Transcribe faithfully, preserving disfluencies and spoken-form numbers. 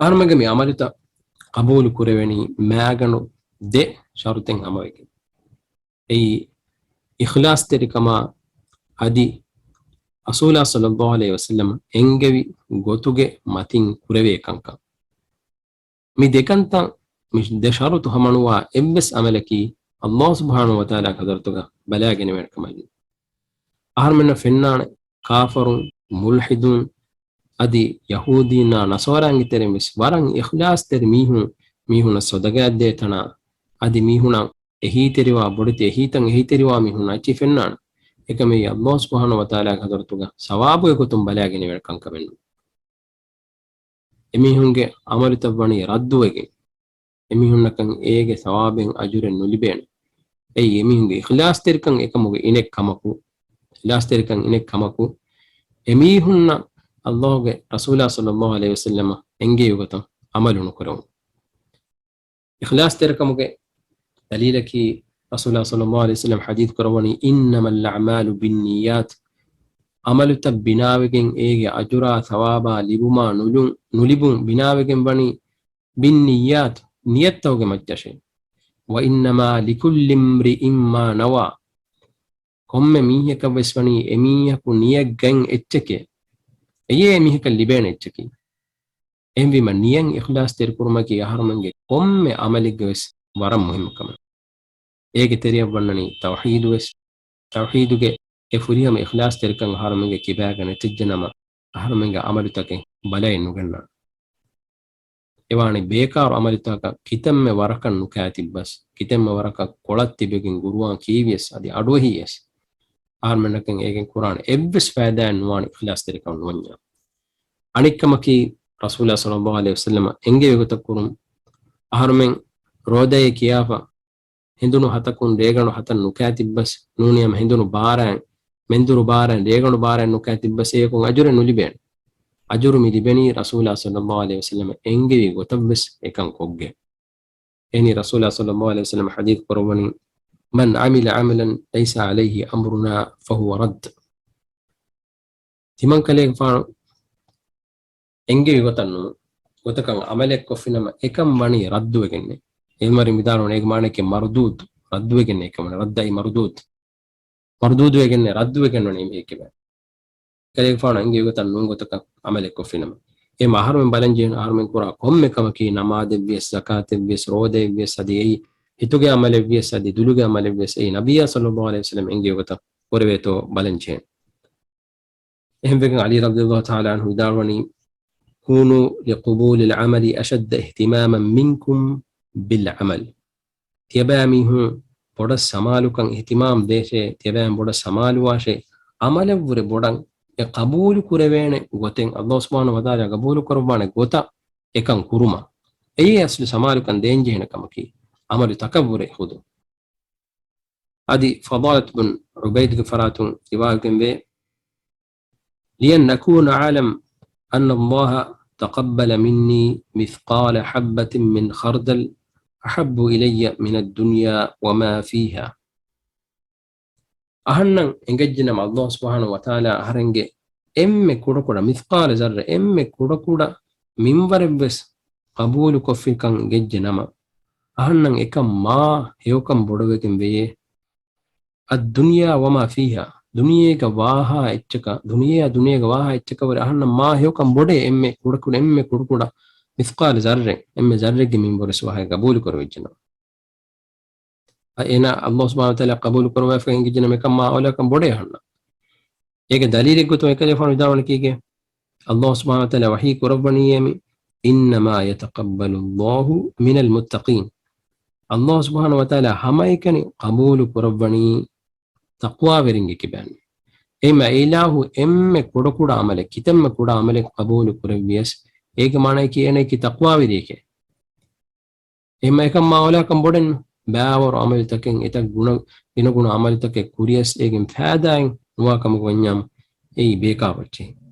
އަހަރުމެންގެ މި އަމަލުތައް ޤަބޫލު ކުރެވެނީ މާގަނޑު ދެ ޝަރުތެއް ހަމަވެގެން. އެއީ، އިޚްލާޞްތެރިކަމާ އަދި ރަސޫލާ ޞައްލައްލާހު ޢަލައިހި ވަސައްލަމަ އެންގެވި ގޮތުގެ މަތިން ކުރެވޭ ކަންކަން. މި ދެކަންތައް، މި ދެ ޝަރުތު ހަމަނުވާ އެއްވެސް ޢަމަލަކީ ﷲ ސުބްޙާނަހޫ ވަތަޢާލާގެ ޙަޟްރަތުގަ ބަލާގެނެވޭނެ ކަމެއް ނެތް. އަހަރުމެންނަށް ފެންނާނެ، ކާފަރުން، މުލްޙިދުން، އަދި ޔަހޫދީންނާ ނަޞާރާންގެ ތެރެއިން ވެސް ވަރަށް އިޚްލާޞްތެރި މީހުން، މީހުންނަށް ޞަދަޤާތް ދޭ ތަނާ، އަދި މީހުންނަށް އެހީތެރިވާ، ބޮޑެތި އެހީތައް އެހީތެރިވާ މީހުންނާ އެއްޗެހި ފެންނާނެ. އެކަމެއް ﷲ ސުބްޙާނަހޫ ވަތަޢާލާގެ ޙަޟްރަތުގަ ސަވާބުގެ ގޮތުން ބަލާގެނެވޭނެ ކަންކަމެއް ނޫން. އެމީހުންގެ ޢަމަލުތައް ވަނީ ރައްދުވެގެން، އެމީހުންނަކަށް އޭގެ ސަވާބެއް އަޖުރެއް ނުލިބޭނެ. އެއީ އެމީހުންގެ އިޚްލާޞްތެރިކަން އެކަމުގެ އިނެއް ކަމަކު، އިޚްލާޞްތެރިކަން އިނެއް ކަމަކު، އެމީހުންނަށް ﷲގެ ރަސޫލާ ޞައްލައްލާހު ޢަލައިހި ވަސައްލަމަ އެންގެވި ގޮތަށް ޢަމަލު ނުކުރެވުން. އިޚްލާޞްތެރިކަމުގެ ދަލީލަކީ، ރަސޫލާ ޞައްލައްލާހު ޢަލައިހި ވަސައްލަމަ ޙަދީޘް ކުރައްވަނީ، "إنما الأعمال بالنيات." ޢަމަލުތައް ބިނާވެގެން އޭގެ އަޖުރާ ސަވާބާ ލިބުމާ ނުލު-، ނުލިބުން ބިނާވެގެން ވަނީ، "بالنيات." ނިޔަތްތަކުގެ މައްޗަށޭ. "وإنما لكل امرئ ما نوى." ކޮންމެ މީހަކަށް ވެސް ވަނީ އެމީހަކު ނިޔަތް ގަތް އެއްޗެކޭ. އެޔޭ އެމީހަކަށް ލިބޭނެ އެއްޗަކީ. އެހެންވީމަ، ނިޔަތް އިޚްލާޞްތެރިކުރުމަކީ އަހަރުމެންގެ ކޮންމެ ޢަމަލެއްގެ ވެސް ވަރަށް މުހިއްމު ކަމެއް. އޭގެ ތެރެއަށް ވަންނަނީ ތައުޙީދު ވެސް. ތައުޙީދުގެ އެ ފުރިހަމަ އިޚްލާޞްތެރިކަން އަހަރުމެންގެ ކިބާގަ ނެތިއްޖެ ނަމަ، އަހަރުމެންގެ ޢަމަލުތަކެއް ބަލައެއް ނުގަންނާނެ. އެވާނީ ބޭކާރު ޢަމަލުތަކަށް ކިތަންމެ ވަރަކަށް ނުކާތިއްބަސް، ކިތަންމެ ވަރަކަށް ކޮޅަށް ތިބެގެން ގުރުއާން ކީވިޔަސް، އަދި އަޑުއެހިޔަސް، އަހަރުމެންނަކަށް އޭގެން ކުރާނެ އެއްވެސް ފައިދާއެއް ނުވާނެ އިޚްލާޞްތެރިކަމަށް ނުވަންޏާ. އަނެއްކަމަކީ، ރަސޫލާ ޞައްލައްލާހު ޢަލައިހި ވަސައްލަމަ އެންގެވި ގޮތަށް ކުރުން، އަހަރުމެން ރޯދައޭ ކިޔާފަ، ހެނދުނު ހަތަކުން ރޭގަނޑު ހަތަށް ނުކާތިއްބަސް ނޫނީ ހަމަ ހެނދުނު ބާރައިން، މެންދުރު ބާރައިން، ރޭގަނޑު ބާރައިން ނުކާތިއްބަސް އެޔަކުން އަޖުރެއް ނުލިބޭނެ. އަޖުރު މި ލިބެނީ ރަސޫލާ ޞައްލައްލާހު ޢަލައިހި ވަސައްލަމަ އެންގެވި ގޮތަށް ވެސް އެކަން ކޮށްގެން. އެހެނީ ރަސޫލާ ޞައްލައްލާހު ޢަލައިހި ވަސައްލަމަ ޙަދީޘް ކުރައްވަނީ، "من عمل عملا ليس عليه أمرنا فهو رد." ތިމަންކަލޭގެފާނު އެންގެވި ގޮތަށް ނޫން، ގޮތަކަށް ޢަމަލެއް ކޮށްފިނަމަ އެކަން ވަނީ ރައްދުވެގެންނޭ. އެހެންވެ މިދާން އޭގެ މާނައަކީ މަރުދޫދު، ރައްދުވެގެންނޭ އެކަން ވަނީ، ރައްދައި މަރުދޫދު. މަރުދޫދުވެގެންނޭ، ރައްދުވެގެން ވަނީ މީހެއްގެ ބައި. ކަލޭގެފާނު އެންގެވި ގޮތަށް ނޫން ގޮތަކަށް ޢަމަލެއް ކޮށްފިނަމަ. އެހެންވީމަ އަހަރުމެން ބަލަން ޖެހޭނެ އަހަރުމެން ކުރާ ކޮންމެ ކަމަކީ ނަމާދެއްވިޔަސް، ޒަކާތެއްވިޔަސް، ރޯދައެއްވިޔަސް، އަދި އެއީ ހިތުގެ ޢަމަލެއްވިޔަސް، އަދި ދުލުގެ ޢަމަލެއްވިޔަސް، އެއީ ނަބިއްޔާ ޞައްލައްލާހު ޢަލައިހި ވަސައްލަމަ އެންގެވި ގޮތަށް ކުރެވޭތޯ ބަލަން ޖެހޭނެ. އެހެންވެގެން ޢަލީ ރަޟިޔައްލާހު ތަޢާލާ ޢަންހު ވިދާޅުވަނީ، "كونوا لقبول العمل أشد اهتماما منكم بالعمل." ތިޔަބައިމީހުން ބޮޑަށް ސަމާލުކަން، އިހްތިމާމް ދޭށޭ، ތިޔަބައިމީހުން ބޮޑަށް ސަމާލުވާށޭ، ޢަމަލެއްވުރެ ބޮޑަށް އެ ޤަބޫލު ކުރެވޭނެ ގޮތެއް، ﷲ ސުބްޙާނަހޫ ވަތަޢާލާ ޤަބޫލު ކުރައްވާނެ ގޮތަށް އެކަން ކުރުމަށް. އެއީ އަސްލު ސަމާލުކަން ދޭންޖެހޭނެ ކަމަކީ، ޢަމަލުތަކަށްވުރެ ހުދު. އަދި ފަޟާލަތު ބިން ޢުބައިދުގެ ފަރާތުން ރިވާވެގެންވޭ، "لأن أكون أعلم أن الله تقبل مني مثقال حبة من خردل أحب إلي من الدنيا وما فيها." އަހަންނަށް އެނގެއްޖެނަމަ، ﷲ ސުބްޙާނަހޫ ވަތަޢާލާ އަހަރެންގެ އެންމެ ކުޑަކުޑަ، މިޘްޤާލަ ޒައްރަ، އެންމެ ކުޑަކުޑަ މިންވަރެއްވެސް ޤަބޫލުކޮށްފިކަން އެނގެއްޖެނަމަ، އަހަންނަށް އެކަން މާ ހެޔޮކަން ބޮޑުވެގެން ވެޔޭ. الدنيا وما فيها، ދުނިޔޭގަ ވާހާ އެއްޗަކަށް، ދުނިޔެއާ ދުނިޔޭގަ ވާހާ އެއްޗަކަށްވުރެ އަހަންނަށް މާ ހެޔޮކަން ބޮޑޭ، އެންމެ ކުޑަކުޑަ، އެންމެ ކުޑަކުޑަ މިޘްޤާލު ޒައްރެއް، އެންމެ ޒައްރެއްގެ މިންވަރެއްވެސް ވާހަކަ ޤަބޫލު ކުރެވިއްޖެނަމަ. އަ، އޭނާ ﷲ ސުބްޙާނަހޫ ވަތަޢާލާ ޤަބޫލު ކުރައްވާފަ އެނގިއްޖެނަމަ އެކަން މާ އައުލާކަން ބޮޑޭ އަހަންނަށް. އޭގެ ދަލީލެއްގެ ގޮތުން އެކަލޭގެފާނު ވިދާޅުވަނީ ކީކޭ؟ ﷲ ސުބްޙާނަހޫ ވަތަޢާލާ ވަޙީ ކުރައްވަނީއޭ މި، "إنما يتقبل الله من المتقين." ﷲ ސުބްޙާނަހޫ ވަތަޢާލާ ހަމައެކަނި ޤަބޫލު ކުރައްވަނީ ތަޤްވާވެރިންގެ ކިބައިން. އެހެންވީމަ އެ އިލާހު އެންމެ ކުޑަކުޑަ ޢަމަލެއް، ކިތަންމެ ކުޑަ ޢަމަލެއް ޤަބޫލު ކުރެއްވިޔަސް، އޭގެ މާނައަކީ އޭނައަކީ ތަޤްވާވެރިއެކޭ. އެހެންވީމަ އެކަން މާ އައުލާކަން ބޮޑެއްނު. ބައިވަރު ޢަމަލުތަކެއް، އެތައް ގުނަ، ގިނަގުނަ ޢަމަލުތަކެއް ކުރިޔަސް އޭގެން ފައިދާއެއް ނުވާ ކަމަކު ވަންޏާމު، އެއީ ބޭކާރު އެއްޗެހި.